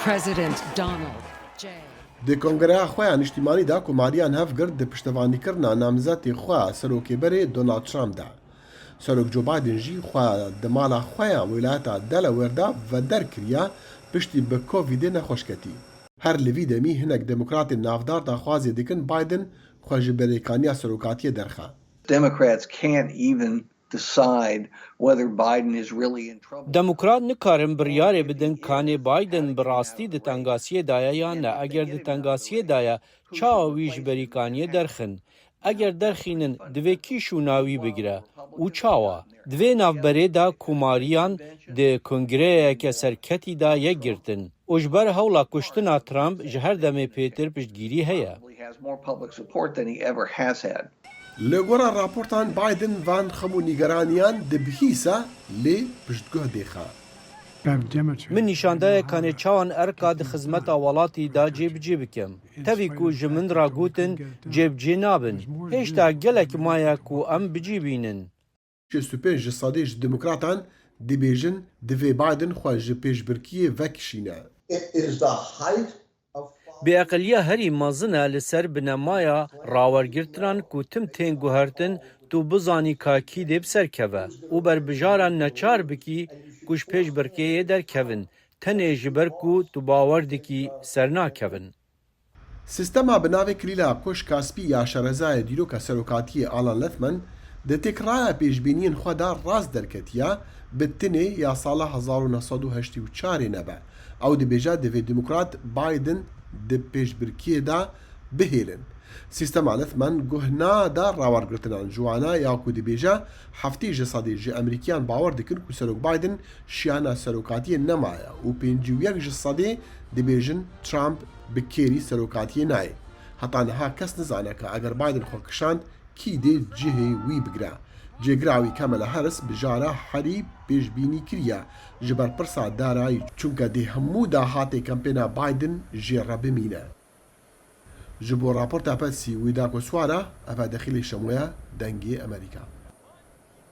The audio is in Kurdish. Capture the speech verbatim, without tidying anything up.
President Donald J. Di kongreya xwe ya niştîmanî de komariyan hev girt di piştevanîkirina namzetê xwe serokê berê Donald Trump de. Serok Joe Biden jî xwe di mala xwe ya wîlayeta Delaware de veder kiriye piştî bi Covidê nexweş ketî. Her li vî demî hinek demokratên navdar daxwazê dikin Biden xwe ji berêkaniya serokatiyê derxe. Democrats can't even decide whether Biden is really in trouble. Demokrat nikarin biryarê bidin kanê Biden bi rastî di tengasiyê daye yan ne. Eger di tengasiyê daye, çawa wî ji berîkaniyê derxin? Eger derxînin, divê kî şûna wî bigire û çawa? Divê navberê de komariyan di kongreyeke serketî de yek girtin û ji ber hewla kuştina Trump ji her demê pêtir piştgîrî heye. He has more public support than he ever has had. Li gora raportan Biden van xem û nîgeraniyan dibihîse lê piştguh dêxe. Min nîşandaye kanê çawan erka di xizmeta welatî de cêbicê bikim. Tevî ku ji min re gotin cêbicê nabin. Hêşta gelek maye ku em bicî bînin. Şêst û pênc ji sedê ji demokratan dibêjin divê Biden xwe ji pêşbirkiyê vekişîne. It is the height of Bêeqiliya herî mezin e li ser binemaya rawergirtinan ku tim tên guhertin tu bizanî ka kî dê bi ser keve û berbijaran neçar bikî ku ji pêşbirkiyê derkevin, tenê ji ber ku tu bawer dikî ser nakevin. Sîstema bi navê Kilîla Koşka Spî ya şerezayê dîroka serokatiyê Alan Lethman di têkiraya pêşbîniyên xwe de rast derketiye, bi tinê ya sala hezar û neh sed û heştê û çarê nebe. Ew dibêje divê demokrat Biden di pêşbirkiyê de bihêlin. Sîstema Lethman guh nade rawergirtinan ji wana ya ku dibêje heftê ji sedê ji Emerîkiyan bawer dikin ku Serok Biden şiyana serokatiyê nemaye û pêncî û yek ji sedê dibêjin Trump bi kêrî serokatiyê nayê. Heta niha kes nizane ka eger Biden xwe kişand, kî dê cihê wî bigire. Cêgira wî Kamala Harris bijara herî pêşbînî kiriye ji ber pirsa darayî, çunke dê hemû dahatê kampêna Biden jê re bimîne. Ji bo raporta Patsy Widakuswara, ev e Dexîlê Şemoya, Dengê Emerîka.